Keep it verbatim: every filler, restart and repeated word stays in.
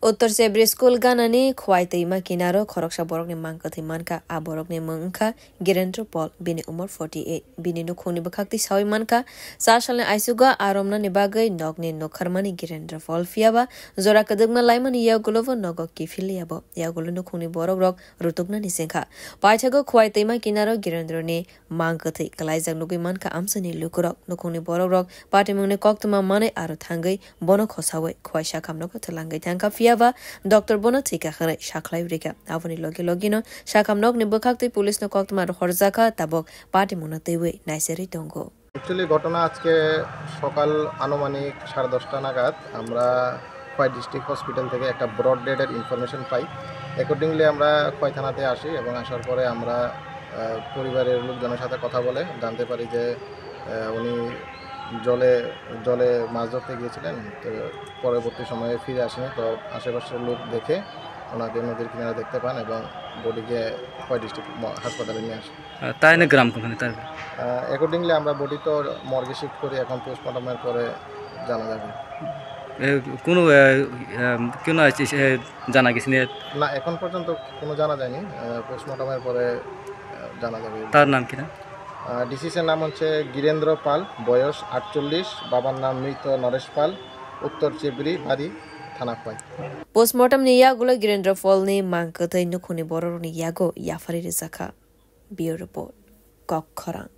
Uttor Chebri School ganani Khwai twima kinaro khoroksa borokni mang kwthwi mankha. A borokni mung wngkha Girendra Paul, bini umor forty eight. Bini nukhungni bwkhaktwi sawi mankha, char salni aisugo a romnani bagwi nokni nukharmani Girendra Paul, phiyaba jora kwdwkma laimani yagulobo nogo kiphil liyabo. Yagulo nukhungni borokrok rutuknani chengkha. Paithago Khwai twima kinaro Girendroni mang kwthwi kwlaijak nugwi mankha amchaini lukurok. Nukhungni borokrok patimungni koktwma manwi aro thangwi bono khosawi Khwai sakhamnogo twlangwi thangkha, phiyaba doctor bono thwikha hwnwi sakhlaiwi rikha. Aboni logi logino sakhamnokni bwkhaktwi police-no koktwma rohorjakha, tabuk patimungno twiwi naiserwi tongo. Actually ঘটনা আজকে সকাল আনুমানিক সাড়ে দশটা নাগাদ আমরা Khowai district hospital থেকে একটা ব্রড ডেডের ইনফরমেশন পাই। অ্যাকর্ডিংলি আমরা খোয়াই থানাতে আসি এবং আসার পরে আমরা, আহ, পরিবারের লোকজনের সাথে কথা বলে জানতে পারি যে, আহ, উনি জলে, জলে মাছ ধরতে গিয়েছিলেন। তো পরবর্তী সময়ে ফিরে আসেনি। তো আশেপাশের লোক দেখে ওনাকে নদীর কিনারে দেখতে পান এবং বডিকে খোয়াই ডিস্ট্রিক্ট ম-, হাসপাতালে নিয়ে আসে। আহ, তাই না গ্রাম কোনখানে তার? আহ, অ্যাকর্ডিংলি আমরা বডি তো মর্গে শিফট করি, এখন পোস্টমর্টমের পরে জানা যাবে। এ, কোনো, এ, এ, কোনো আছে, এ, জানা গেছে না? না, এখন পর্যন্ত কোনো জানা যায়নি। আহ, পোস্টমর্টমের পরে, আহ, জানা যাবে। তার নাম কি না? আহ, ডিসিসের নাম হচ্ছে গিরেন্দ্র পাল, বয়স আটচল্লিশ, বাবার নাম মৃত নরেশ পাল, উত্তর চেবড়ি বাড়ি, থানা Khowai. Postmortem ni yagulo Girendra Paul ni mang kwthwi nukhungni bororokni yago yapharwi rwjakha. Bureau Report, Kok Khorang.